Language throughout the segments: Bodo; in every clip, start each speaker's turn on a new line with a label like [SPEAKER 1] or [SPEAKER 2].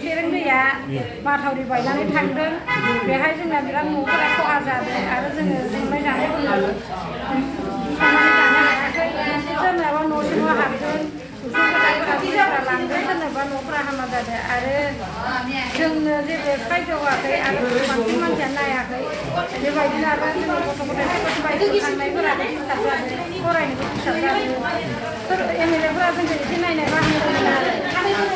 [SPEAKER 1] सेरें दैया माथावरि बायनानै थांदों बेहाय जोंना बिराद न'फोरा खहा जादों आरो जोङो संनाय जानायफोरखौ संनानै जानो हायाखै सोरनाबा न' सिङाव हाबदों उसुंफोरा लांदों सोरनाबा न'फोरा हामा जादों आरो जोंनो जेबो खायद होआखै आरो बांसिन मानसिया नायाखै बेबायदिनो आरो जोंनि गथ' गथाय सोरबा थांनायफोराबो डिस्टार्ब जादों फरायनोबो डिस्टार्ब जादों एमएलएफोरा जोंखौ एसे नायनाय बाहायदोंमोन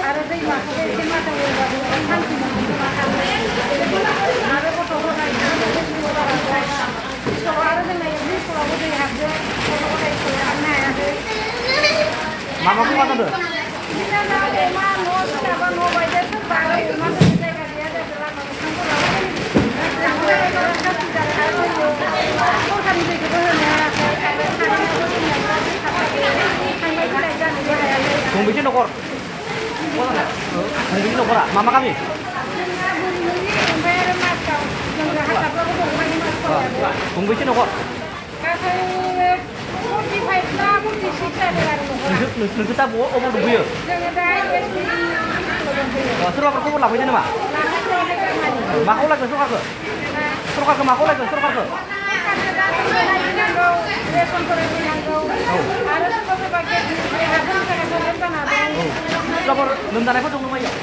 [SPEAKER 1] आरो दैमाखौबो एसे माथावरिबाबो सान्थि मोनदों आरो गथ' गथाय स्कुलाव आरो जोंना एलपि स्कुलावबो दै हाबदों गथ' गथाय स्कुलाव थांनो हायाखै
[SPEAKER 2] मा खहा जादों?
[SPEAKER 1] बिदिनो अमा न' सोरनाबा न' बायदों सोरबा अमा दोननो जायगा गैया जादों लामा मोखांफोराव सरखारनि दैखौबो होनो हायाखै आरो कारेन्टआबो जोंना थांलाय फैलाय जानोबो हायाखै
[SPEAKER 2] गंबेसे न'खर? गंबेसे न'खरा? मा गामि?
[SPEAKER 1] जोंना बुरिमुलि ओमफ्राय आरो माजगाव जोंना हारसाफ्राबो दंबायो माजगावआबो
[SPEAKER 2] गंबेसे न'खर?
[SPEAKER 1] गासै 45 ना 46 जादों आरो न'खरा
[SPEAKER 2] नोंसोर दा अबाव दंफैयो?
[SPEAKER 1] जोङो दा एसपि स्कुलाव दंफैयो
[SPEAKER 2] सोरबाफोर खबर लाफैदों नामा?
[SPEAKER 1] लाफैथ'वाखै खामानि
[SPEAKER 2] माखौ लायगोन सरखारखौ? सरखारखौ माखौ लायगोन सरखारखौ?
[SPEAKER 1] सरखारनो दा जोंनो नायनांगौ रेसनफोर होनांगौ आरो सोरबा सोरबा गेसनि हाफोरनि थाखाय प्रब्लेम जानो हागौ
[SPEAKER 2] सोरबाफोर लोमजानायफोर दं नामा इयाव?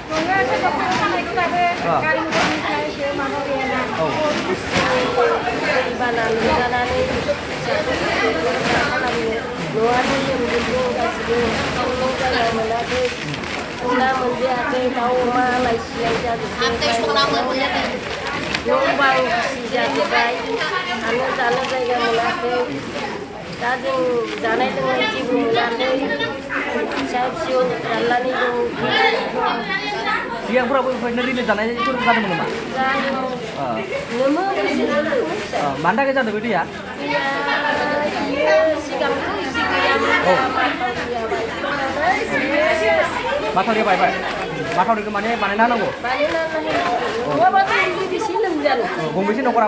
[SPEAKER 1] दङ सोरबा खर' सानायफोराबो गारि मथरनिफ्राय एसे माबा गैयाना
[SPEAKER 3] दैबाना लोमजानानै फिसाफोरखौ मा खालामनो न'आनो लोमजोबदों गासिबो थांनो जायगा मोनाखै संना मोनजायाखै दाउ अमा आलाय सिलाय जाजोबदों न' बां गिसि जाजोब्बाय थानो जानो जायगा मोनाखै दा जों जानाय लोंनाय जेबो मोनाखै फिसा फिसौ जारलानि दं
[SPEAKER 2] सिगांफोराबो बेफोरबायदिनो रिलिज जानायफोर जादोंमोन नामा?
[SPEAKER 3] लोमो बोसोराव
[SPEAKER 2] मानि थाखाय जादों बे दैया?
[SPEAKER 3] सिगांथ' एसे गैयामोन
[SPEAKER 2] माथावरिया बायबाय माथावरिखौ माने बानायना होनांगौ
[SPEAKER 3] नङाबाथ' बेसे लोमजानो
[SPEAKER 2] गंबेसे न'खरा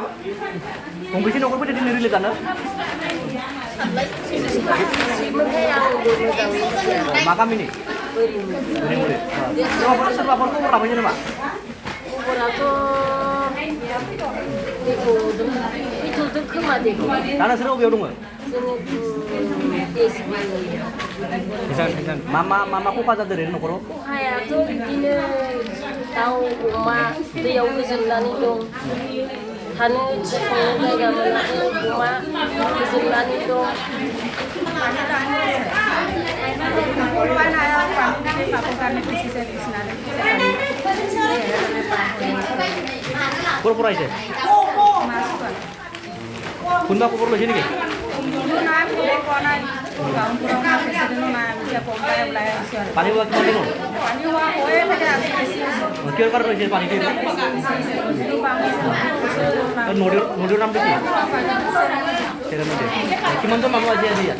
[SPEAKER 2] गंबेसे न'खर फैदों दिनै रिलिज जानो?
[SPEAKER 3] मोनथाय आंबो मोजां मिथिया
[SPEAKER 2] मा गामिनि? सोरबाफोर खबर लाफैदों नामा?
[SPEAKER 3] खबराथ' फैथ'दों खोमा दे
[SPEAKER 2] दा नोंसोर बबेयाव दङ?
[SPEAKER 3] जोङो
[SPEAKER 2] मा खहा जादों ओरैनो न'खराव?
[SPEAKER 3] खहायाथ' बिदिनो दाउ अमा दैयाव गोजोमनानै दं थानो संनो जायगा मोनाखै अमा गोजोमनानै दं
[SPEAKER 2] खबर फरायছে কোনবা খবর লৈছে নেকি? পানী হোৱা কিমান দিন হ'ল? কিহৰ কাৰণে হৈছে পানীটো? নদীৰ নামটো কি? চেৰেং নদী। কিমানজন মানুহ আজি ইয়াত?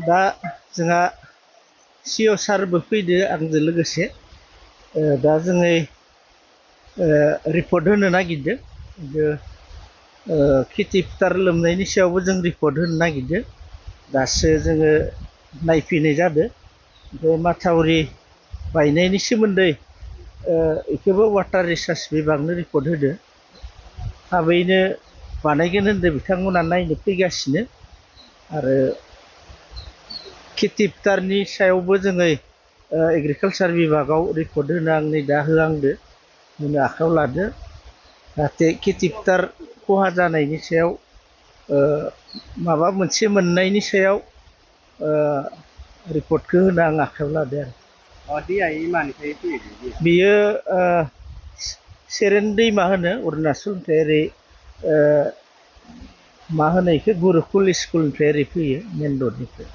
[SPEAKER 4] दा जोंहा सिअ सारबो फैदो आंजों लोगोसे दा जोङो रिपर्ट होनो नागिरदों खेथि फोथार लोमनायनि सायावबो जों रिपर्ट होनो नागिरदों दासो जोङो नायफैनाय जादों ओमफ्राय माथावरि बायनायनि सोमोन्दै बेखौबो वाटार रिसार्च बिभागनो रिपर्ट होदो थाबैनो बानायगोन होनदों बिथांमोना नायनो फैगासिनो आरो खेथि फोथारनि सायावबो जोङो एग्रिकालसार बिभागाव रिपर्ट होनो आं नै दा होहांदो होनो आखायाव लादो जाहाथे खेथि फोथार खहा जानायनि सायाव माबा मोनसे मोननायनि सायाव रिपर्टखौ होनो आं आखायाव लादो आरो बियो सेरेन दैमा होनो अरुणाचलनिफ्राय ओरै मा होनो बेखौ गुरुकुल स्कुलनिफ्राय ओरै फैयो मेन रडनिफ्राय